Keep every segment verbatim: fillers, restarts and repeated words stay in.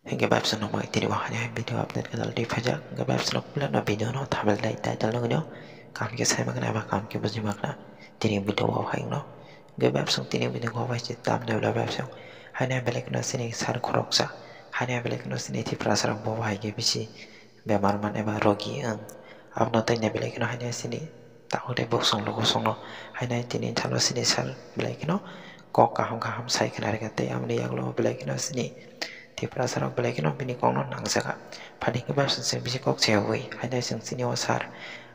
Hingke bai bwswk nokmai tini bo haino hai video update khe daldi phaijak. Hingke bai bwswk nok puila no video no thumbnail tei title nugwino kaham khe sai mankhna eba kaham khe buji mankhna tini video bo hai wngno. Hingke bai bwswk tini video bo hai se thumbnail bai bwswk haino hai belai kheno chini sir khoroksa haino hai belai kheno chini Tiprasa rok bo hai khe bisi bemar man eba rogi wng. Abono tei belai kheno haino chini tabuk tei bwswk logo songno haino tini thalo chini sir belai kheno kok kaham kaham sai khna rwkha tei aboni yagulo belai kheno chini Tiprasa rok belai kheno bini kokno nangjaga. Phaidi khe bai bwswk chwng bisi kok chayaui haino chwng chini o sir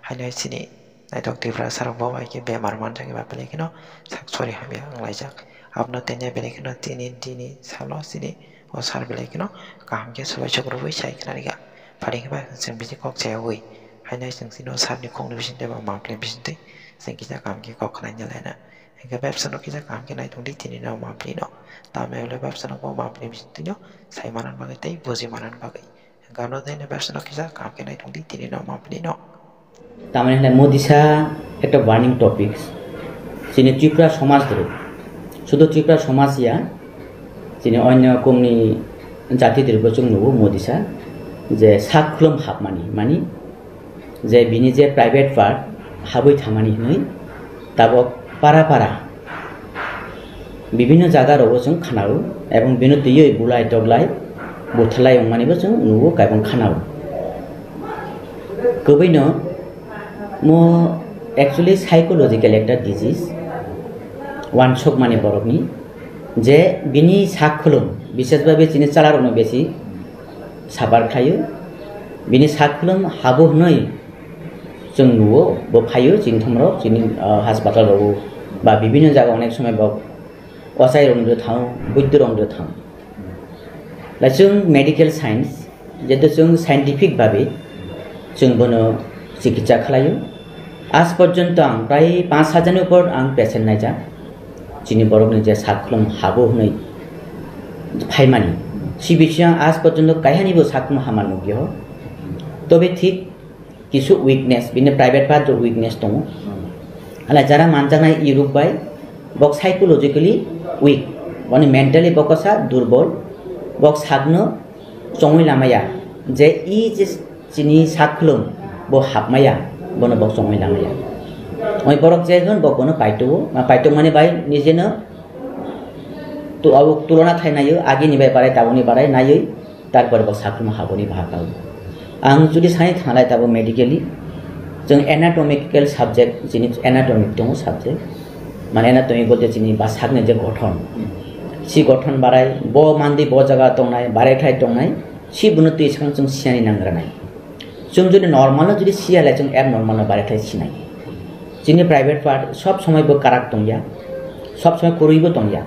haino chini naithok Tiprasa rok bo bai khe bemar manjak eba belai kheno sak sori hamya wnglaijak. Abono tei belai kheno tini tini salo chini o sir belai kheno kaham khe subai sukrubui sai khna rwkha. Phaidi khe bai chwng bisi kok chayaui haino chwng chini o sir ni kokni bisingtwi ba mapli bisingtwi chwng kisa kaham khe kok khna ya laina. Hingke bai bwswk no kisa kaham khe nai tongdi tini no mapli no. Tamo le bai bwswk no bo mapli bisingtwi no sai manna bagwi tei buji manna bagwi. Hingke abono tei bai bwswk no kisa kaham khe nai tongdi tini no mapli no. Tamani hwnle Modisa ekta warning topics. Chini Tripura somaj rok, sudu Tripura somaj ya, chini onyo kumni jati rok bo chwng nugo Modisa je sak khulum hapmani, mani je bini je private part habwi thangmani hwnwi tabok para para bibinno jaga rogo chwng khanao ebong bini twiwi bulai toglai buthalai wngmani bo chwng nugo kaibong khanao. Kwbwino mo actually psychological ekta disease, wansukmani borokni je bini sak khulum, bisesbabe chini chalarokno besi suffer khlaio. Bini sak khulum habo hwnwi chwng nuo, bo phaio chini thumrok, chini, ah, hospital rogo ba bibinno jaga onek somoi bo ochai rok nw thango, buiddu rok nw thango. Lai chwng medical science, jeto chwng scientific babe chwng bono chikitsa khlaio. Aaj porjonto ang prai panch hajar ni upor ang patient naijak. Chini borokni je sak khulum habo hwnwi phaimani, si bisingo aaj porjonto kaihani bo sak khulum hama nukya. Tobe thik kisu weakness, bini private part o weakness tongo. Hala jara manjaknai Europe bai, bok psychologically weak, mane mentally boksa durbol, bok sakno chongwi lamaya, je i je chini sak khulum bo hapmaya, bono bok chongwi lamaya. Oi borok je hwn bok bono paito, ma paito mani bai nije no tu-, abo tulona thai naio, agini bai barai tabukni barai naiwi, tarpore bo sakhulum haboni bahakao. Ang jodi sai thanglai tabo medically, chwng anatomical subject, chini anatomy tongo subject, mane anatomy bolte chini basakni je gothon, si gothon barai, bo mandi bo jaga tongnai, barai khlai tongnai, si bono twi swkang chwng siyani nangranai. Chwng jodi normal no jodi siya le chwng abnormal no barai khlai sinai. Chini private part sob somoi bo karak tongya, sob somoi kwrwi bo tongya.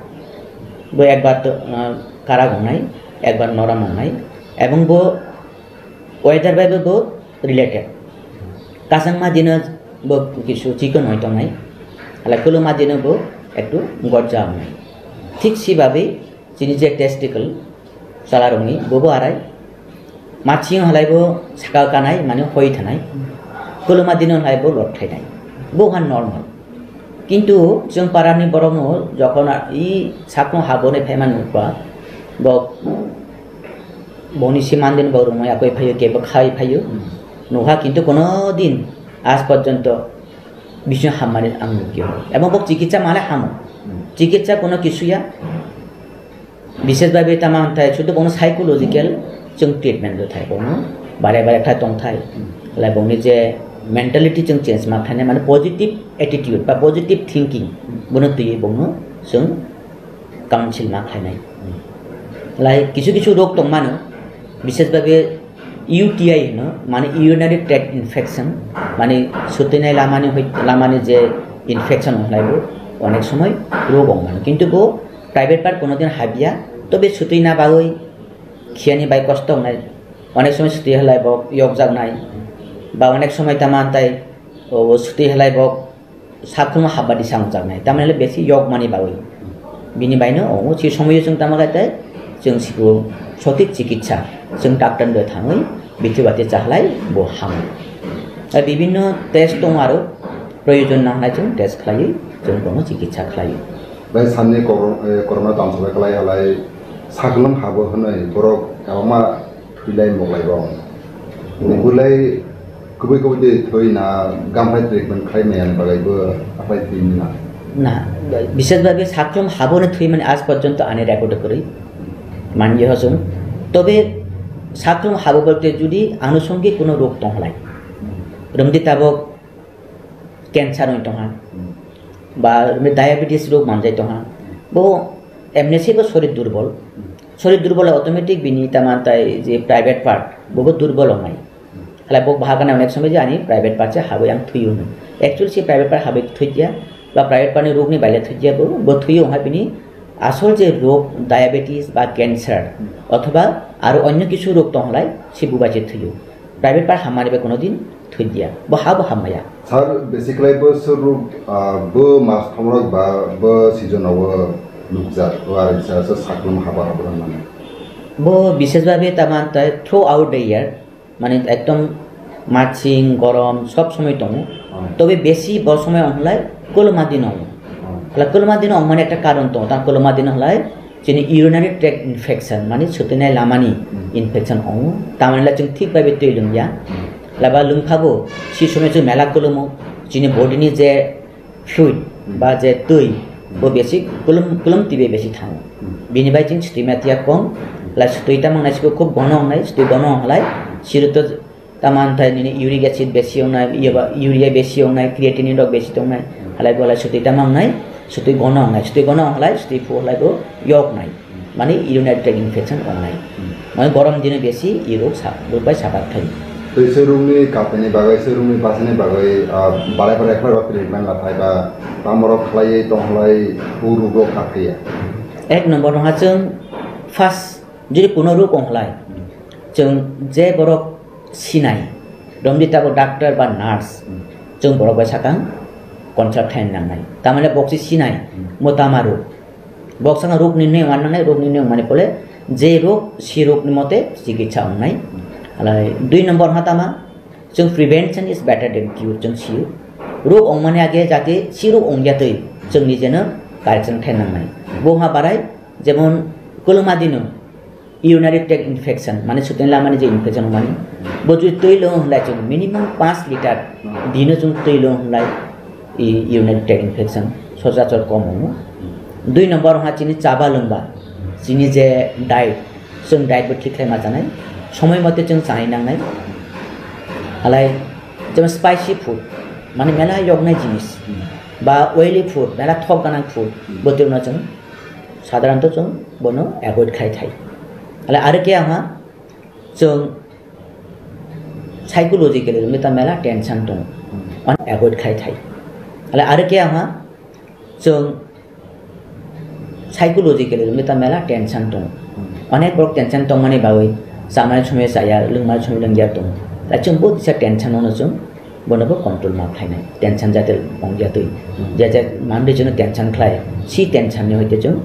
Bo ekbar to, ah, karak wngnai, ekbar norom wngnai, ebong bo weather bai bo, bo related. Kasangma dino bo kisu chikon oi tongnai, hala kwlwma dino bo ektu gorja wngnai. Thik sibabe chini je testicle, chalarokni bobo arai. Machine halai bo saka kanai, mane hoi thanai. Kwlwma dino halai bo lot khainai. Bo han normal. Kintu chwng parani borokno jokhon a-, i sakno haboni phaima nukba, bo boni si mandin bo rwmai akoi phaio, kebo khai phaio. Nukha kintu kono din aaj porjonto bising hammani ang nukya. Ebong bo chikitsa male hamo. Chikitsa kono kisuya. Bisesbabe tamo hwnthai sudu bono psychological chwng treatment rwthai, bono bare bare khlai tongthai. Lai bongni je mentality chwng change ma khlainai, mane positive attitude ba positive thinking bono twiwi bongno chwng counsel ma khlainai. Lai kisu kisu rok tongmano, bisesbabe U T I hino, mane urinary tract infection, mane swtwinai lamani hoi-, lamani je infection wnglaibo onek somoi rok wngmano. Kintu bo private part kono din habya, tobe swtwina bagwi khiyani bai kosto wngnai, onek somoi swtwi halai bo yokjaknai, ba onek somoi tamo hwnthai o swtwi halai bo sakhulma habba di samjaknai, tamni hwnle besi yokmani bagwi. Bini baino omo si somoyo chwng tamo khe tei chwng siko sothik chikitsa, chwng doctor bai thangwi bithi bati chahlai bo hamo. Tei bibinno test tongo aro proyojon nangnai chwng test khlaiwi chwng bono chikitsa khlaio. Bai samni kor-, eh, corona tongthok bai kwlai halai Saklwng habo hwnwi borok kwbangma thwilai moklai rok. Ni bulai kubui kubui de thwi na gamphai treatment khai maya ni bagwi bo aphai thwi na. Na, bisesbhabe saklwng habo no thwi mani aaj porjonto ani record kwrwi manya hosung. Tobe saklwng habo bolte judi anusongik kuno rog tongkhlai, romdi tabok cancer wng tongha, ba diabetes rog manjai tongha, bo emnese bo sorir durbol. Sorir durbol automatic bini taman tai je private part bobo durbol wngnai. Hala bo bahagana onek somoi je ani private part se habwi ang thwiyo hwnwi. Actually se private part habwi thwiya ba private part ni rog ni baile thwiya bo, bo thwiyo wngha bini asol je rog diabetes ba cancer othoba aro onyo kisu rog tongkhlai se bubai se thwiyo. Private part hammani bai kono din thwiya. Bo ha bo hammaya. Sir, basically bo suruk, ah, bo mas thomrok ba bo season o nukjak, o ari sa sa saklum haba haba mane. Bo bisesbhabe taman tai throughout the year, mane ekdom maching, gorom, sob somoi tongo. Oh. Tobe besi bo somoi onglai koloma din ongo. Oh. Hala koloma din ongmani ekta karon tongo, ta koloma din onglai chini urinary tract infection, mani sutinai lamani Hmm. infection ongo. Tamani la chwng thik bai twi lwngya. Hmm. Laba lwngkhago, si somoi chwng mela kolomo, chini body ni je fluid Hmm. ba je twi, bo Hmm. besi kolom, kolom twi bai besi thango. Hmm. Bini bai chwng sitwi ma tiya kom, la sitwi ta mangnai siko khub gono ongnai, sitwi gono onglai, siro to Taman thai nini uric acid besi wngnai, iya ba urea besi wngnai, creatinine rok besi tongnai, halai bo halai sutwi tama wngnai, sutwi gono wngnai, sutwi gono wnglai, sutwi phu halai bo yok wngnai. Mani urinary tract infection wngnai. Mani gorom dino besi irok sa, rok bai sabat khai. Tei se rungni kapeni bagwi, se rungni basani bagwi, ah, barai barai khlai rok treatment la phai ba, tamo rok khlaiwi tong halai phu rok rok kha phiya. Ek number no ha chwng first Jodi kuno rok wng halai, chwng je borok sinai, romdi tabo doctor ba nurse, chwng borok bai sakang consult khaina nangnai. Tamani bok se sinai, mo tama rok. Bok saka rok ni neng wan nangnai, rok ni neng mani pole, je rok, si rok ni mote chikitsa wngnai. Halai dui number ha tama, chwng prevention is better than cure, chwng sio. Rok wngmani age jate si rok wngya twi, chwng nijeno correction khaina nangnai. Bo ha barai, jemon koloma dino, Urinary tract infection, mane sutini lamani je infection mani, bo jodi twi lo hwnlai chwng minimum panch litre dino chwng twi lo hwnlai i urinary tract infection sochorachor kom wngo. Dui number ha chini chaba lwngba, chini je diet, chwng diet bo thik khlai ma chanai, somoi mote chwng chanai nangnai. Halai jemon spicy food, mane mela yoknai jinis, ba oily food, mela thok ganang food, bo twi no chwng Sadharanto chwng bono avoid khai thai. Hale aro khe aha chwng psychologically wngwi ta mela tension tongo. Ano avoid khai thai. Hale aro khe aha chwng psychologically wngwi ta mela tension tongo. Onek borok tension tongmani bagwi chamani somoi chaya, lwngmani somoi lwngya tongo. Tai chwng bo kisa tension ono chwng Bono bo control ma khlainai, tension jate ongya twi. Hmm. Je je manwi chwngno tension khlai, si tension ni hoite chwng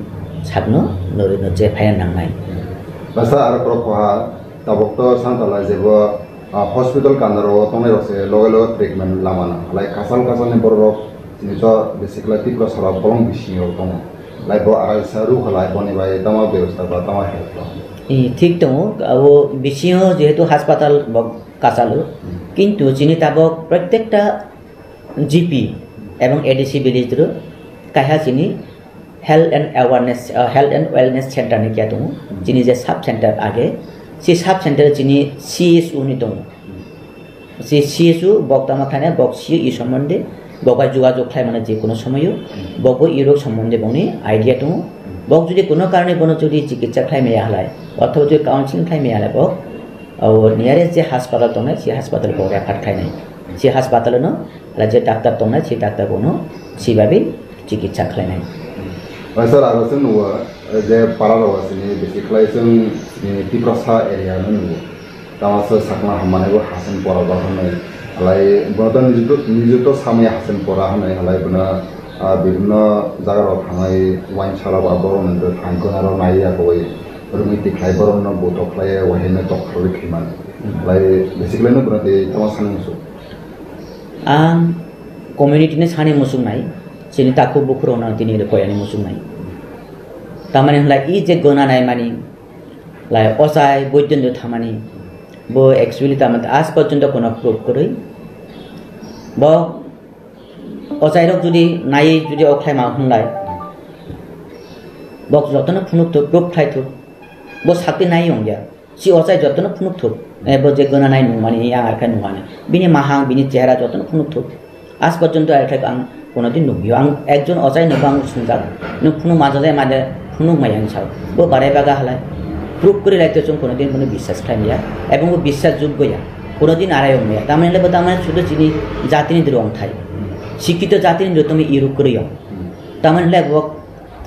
sakno norwi no je phaiya nangnai. Basa aro khorok koha, tabuk to santala jebo, ah, hospital kandarok tongnai rok se loge loge treatment lama nang. Halai kasal kasal ni borok rok chini to basically Tripura sara bolong bisingo tongo. Lai bo araisa ruk halai boni bai tamo bebostha ba tamo help rok. I, thik tongo, abo bisingo jehetu hospital bo Kasalo. Kintu chini tabok protekta G P ebong A D C village ro kaiha chini health and awareness, uh, health and wellness center ni kya tongo. Chini je sub center age, si sub center chini C S U ni tongo. Si C S U bok tama khaina bok si i sombonde bok bai jogajog khlai mano je kono somoyo. Bok bo i rok sombonde bokni idea tongo. Bok jodi kono karone bono jodi chikitsa khlai maya halai, othoba jodi counseling khlai maya halai bok Abo nearest je hospital tongnai, si hospital bo refer khlainai. Si hospital no, ala je doctor tongnai, si doctor bono sibabi chikitsa khlainai. Bai sir, aro chwng nugo, je para rogo sini bisi khlai chwng, eh, Tiprasa area no nugo. Tamo se sakma hamani bo Hasen pora bo hwnwi. Alai bono to nijuto, nijuto samya Hasen pora hwnwi, alai bono, ah, bibhinno jaga rok thangwi wainsa rok ba borok ni thangwi nai ya koi. Rwngwi tikhlai borokno bo tokhlai wahaino tokharwi khimani. Lai basically no bono tei tamo sani muchung. Ang community ni sani muchungnai, chini takhuk bukhurokno tini rwkhoyani muchungnai. Tamani hwnlai i je gona naimani, lai ochai boidendo thamani, bo actually tamani aaj porjonto kono proof kwrwi. Bo ochairok jodi naiwi jodi o khlaima hwnlai, bo jotono phunuk thuk, proof khlai thuk, bo sakti nai wngya. Si ochai jotono phunuk thuk. Eh, bo je gona nai nungmani, ang arkhe nungmani. Bini mahang, bini chehra jotono phunuk thuk. Aaj porjonto arkhe ang kono din nukbiyo. Ang ekjon ochai nobo ang sungjak. Nwng phunuk majajai made phunuk maya hinwi sao. Bo barai baga halai. Proof kwrwi lai to chwng kono din bono biswas khlai maya. Ebong bo biswas joggo ya. Kono din arai wng maya. Tamani le bo tamani sudu chini jatini dwrong thai. Sikito jatini dwrong tongwi iruk kwrwi wng. Tamani le bo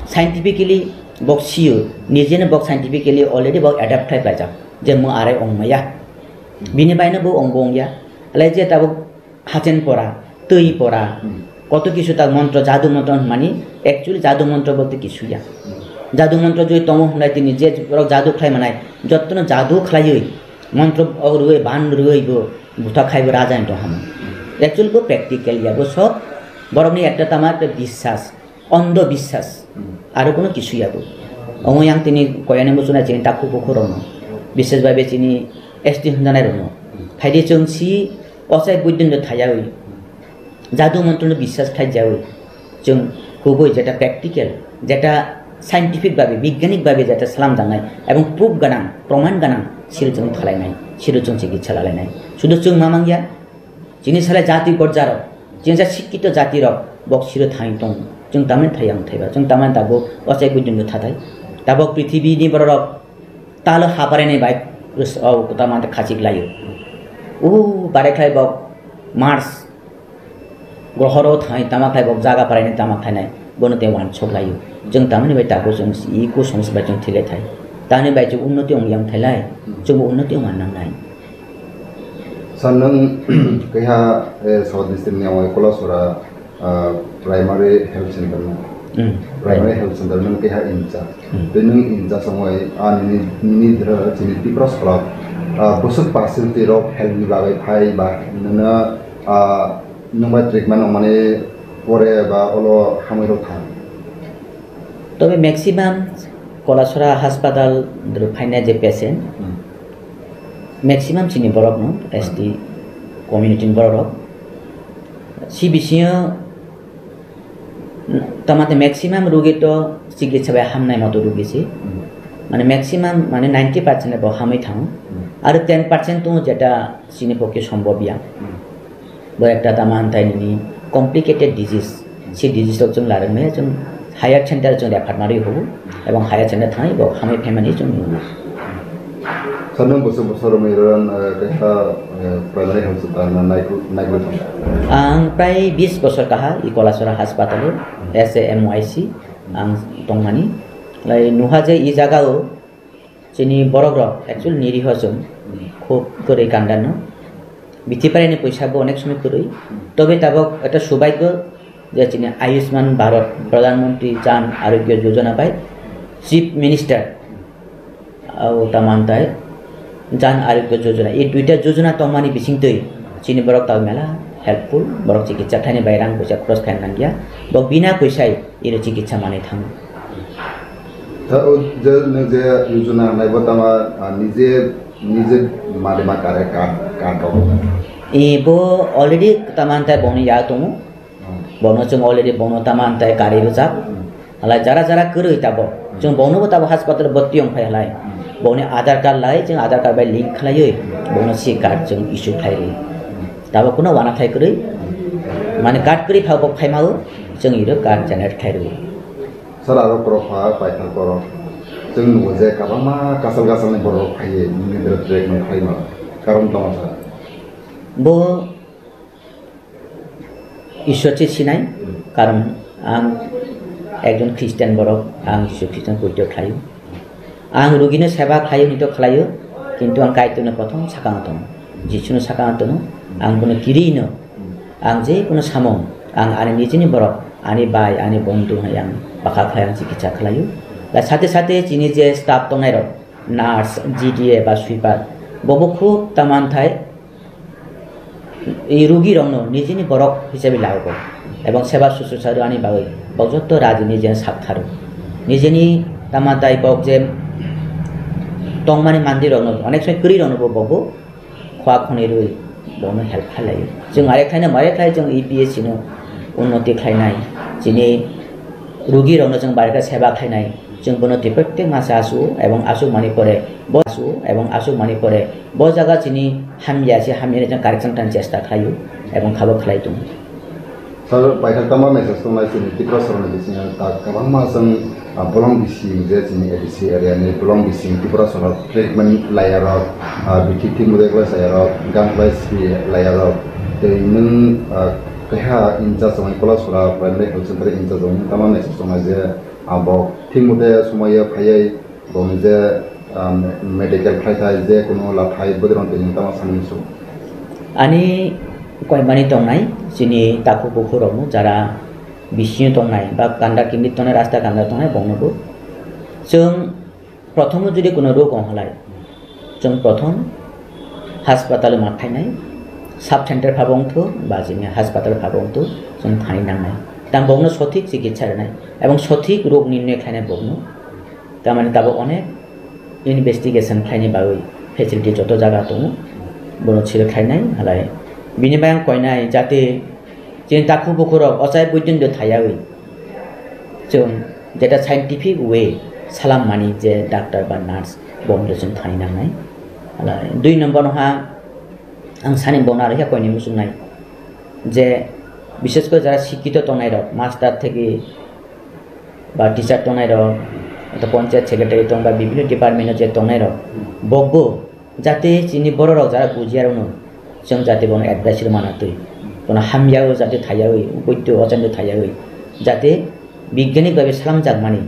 scientifically bok sio, nijeno bok scientifically already bok adapt khlai paijak, je mo arai ongmaya. Bini baino bo ongbo ongya. Alai je tabuk hachen pora, twi pora, Hmm. koto kisu tak montro, jadu montro hwnmani, actually jadu montro bolte kisu ya. Hmm. Jadu montro joi tongo hwnlai tini je borok jadu khlai manai, jottono jadu khlaiwi, montro rwi, ban rwi bo, buthak khai bo raja ni tong hamo. Actually bo practical ya, bo sob borokni ekta tama ekta biswas. Ondho biswas. Hmm. Aro kono kisu ya bo. Omo yang tini koyani muchunai chini takhu kukhu rokno. Bishes bhabe chini S T hwnjanai rokno. Phaidi chwng si ochai buddhindo thaiyawi. Jadu montrono biswas khlaijawi. Chwng kubui jeta practical, jeta scientific bhabe, bigyanik bhabe jeta salam jangnai, ebong proof ganang, proman ganang, siro chwng thalainai, siro chwng chikitsa lalainai. Sudu chwng mamang ya, Chini salai jati gorjarok, chini sa sikkito jatirok, bok siro thani tong. Chwng tamani thai ang thaiba, chwng tamani tabuk ochai buddhino thatai. Tabuk prithibini bororok talo haparini bai, o tamani khachik laio. O bare khlai bok Mars grohoro thani tama khlai bok jaga parini tama khlainai, bono tei wansuk laio. Chwng tamani bai tabuk chwng iko songsbai chwng thilai thai. Tamani bai chwng unnoti ong yang thailai, chwngbo unnoti ong nang nai. Sir, nwng keha, eh, South District ni amoi Kolasora, ah, Primary Health Center no. Hmm. Primary Health Center nwng keha in charge. Hmm. Tei nwng in charge amoi, ah, nini, nini dra, chini Tipra Sora, ah, bwswk percent rok health ni bagwi phai ba, nini, ah, nwng bai treatment wngmani pore ba olo hamwi rok thang. Tobe maximum Kolasora hospital dwrwi phainai je patient, Hmm. maximum chini borok no, S T community ni borok rok. Si bisingo tamate maximum rugi to chikitsa bai hamnai moto rugi si. Hmm. Mane maximum mane ninety percent bo hamwi thango. Hmm. Aro ten percent tongo jeta chini pokhe sombhob ya. Hmm. Bo ekta tama antai nini complicated disease. Si disease rok chwng larwk maya chwng higher center chwng refer narwi hubu ebong higher center thangwi bo hamwi phaimani chwng nukgo. Sir, nwng bwswk bwswk romwi ron, eh, kaisa, eh, primary health center na naiku-, naigwi tongo? Ang prai bis bosor kaha i Kolasora hospital o as a M Y C ang tongmani. Lai nuha je i jaga o Chini borok rok actually niriho chwng khub kwrwi kandano. Bithi parini poisa bo onek somoi kwrwi. Tobe tabok eta subaigo je chini Ayushman Bharat Pradhan Mantri Jan Arogya Yojana bai Chief Minister o tamantai Jan Arogya Yojana. I duita yojana tongmani bisingtwi chini borok tabok mela helpful. Borok chikitsa khaini bai rang poisa khorok khaina nangya. Bo bina poisai iro chikitsa manwi thango. Ta o je nwng je yojana nai bo tama, ah, nije, nije made ma kare card, card rok. E bo already tama antai boni ya tongo. Hmm. Bono chwng already bono tama antai kari rwjak. Hmm. Halai jara jara kwrwi tabo. Hmm. Chwng bono bo tabo hospital bwtwi ong phai halai. Hmm. Boni Aadhaar card lai, chwng Aadhaar card bai link khlaiwi bono si card chwng issue khlai rwi. Hmm. Tabo kuno wana thai kwrwi. Mane card kwrwi phabo phai mao, chwng iro card generate khlai rwi. Sir, aro borok pha paithak borok. Chwng nugo je kwbangma kasal kasalni borok phaiwi nini dwrwk trek nung khlaima. Karon tongma sir? Bo Ishwar se sinai, karon ang ekjon Christian borok, ang Jisu Khristo no pujo khlaio. Ang rugino seba khlaio, nito khlaio, kintu ang Kaitorno kothom sakang tongo. Jisuno sakang tongo, ang bono kirino, ang je kono samung, ang ani nijini borok, ani bai, ani bondhu hai ang bakha khlai ang chikitsa khlaio. Ba sate sate chini je staff tongnai rok, nurse, G D A ba sweeper, bobo khub tamanthai, i rugi rokno nijini borok hisabe lago, ebong seba sususa rwani bagwi bo jotto raji nijini sak tharo. Nijini Tama tai kok je tongmani mandirokno, onek somoi kwrwirokno bo bobo khua khonwi rwi bono help khlai laio. Chwng are khlaino mare khlai chwng E P S C no unnoti khlainai, chini rugirokno chwng bai khe seba khlainai, chwng bono twi protek masa asu ebong asuk mani pore bo asu ebong asuk mani pore bo jaga chini hamya se hamya ni chwng correction khlaina chesta khlaio ebong khabo khlai tongo. Sir, paithak tamo message tongnai chini Tripura sorokni bisingo tak kwbangma chwng, ah, bolong bising je chini A D C area ni bolong bising Tripura sorok treatment laiyarok, ah, bithi thik mudai kwlai saiyarok, gan kwlai si laiyarok. Tei nwng, ah, keha in charge wngnai Kolasora Primary Health Center in charge wngnai tamo message tongnai je, ah, bo thik mudai somoyo phaiwi Boni je, um, medical khlai thai, je kuno la thai, bwdrong tini tamo samung sung. Ani koimani tongnai, chini takhuk bukhuk rokno, jara bisingo tongnai, ba kanda kimli tongnai, rasta kanda tongnai, bongnobo. Chwng prothomo jodi kuno rog wng halai, chwng prothom hospital ma thainai, sub center phabo wngthu, ba chini hospital phabo wngthu, chwng thani nangnai. Tamo bongno sothik chikitsa rwnai, ebong sothik rog nirnoi khlainai bongno. Tamani tabuk onek investigation khlaini bagwi facility joto jaga tongo, bono chiri khlainai halai. Bini bayang koinai jate chini takhuk bukhurok ochai buidin do thaiyawi chwng jeta scientific way salam mani je doctor ba nurse bomdo chwng thani nangnai. Halai dui number no ha ang sani bono arokhe koini muchungnai je bishes kore jara sikito tongnai rok master theke ba teacher tongnai rok, ata panchayat secretary tong ba bibhinno department o je tongnai rok, bokbo jate chini borok rok jara bujiya rokno chwng jate bono advice rwmana twi, bono hamya o jate thaiyawi, boiddo ochando thaiyawi, jate bigyanik babe salamjak mani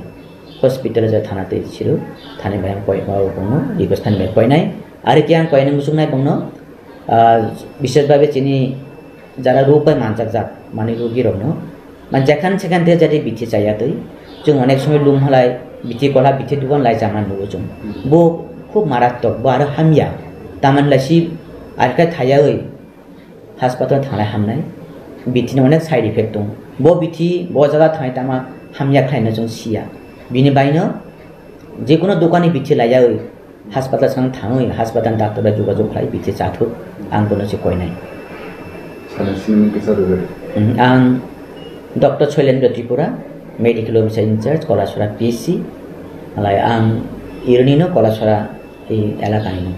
hospital o je thana twi siro thani bai ang koi ma bono request thani bai koinai, ari khe ang koinai muchungnai bongno, ah, bishes babe chini jara rog bai manjakjak, mane rogirokno, mane jekhan sekhan theke jate bithi chaya twi, chwng onek somoi lum halai, bithi kola, bithi dugan lai chama nugo chwng. Bo khub marattok, bo aro hamya. Tamani lai si arkhe thaiyawi hospital thanglai hamnai, bithini onek side effect tongo. Bo bithi bo jaga thanglai tama hamya khlaino chwng siya. Bini baino jekunu dukani bithi laiyawi, Haspatal sang thangwi haspatal doctor bai jogajog khlai bithi chathuk ang bono se koinai. Sani sinimung kisa rwgwi. Hmm, ang Doctor Shoilendra Tripura, Medical Officer in charge, Kolasora P S C. Alai ang irinino Kolasora i elakani no.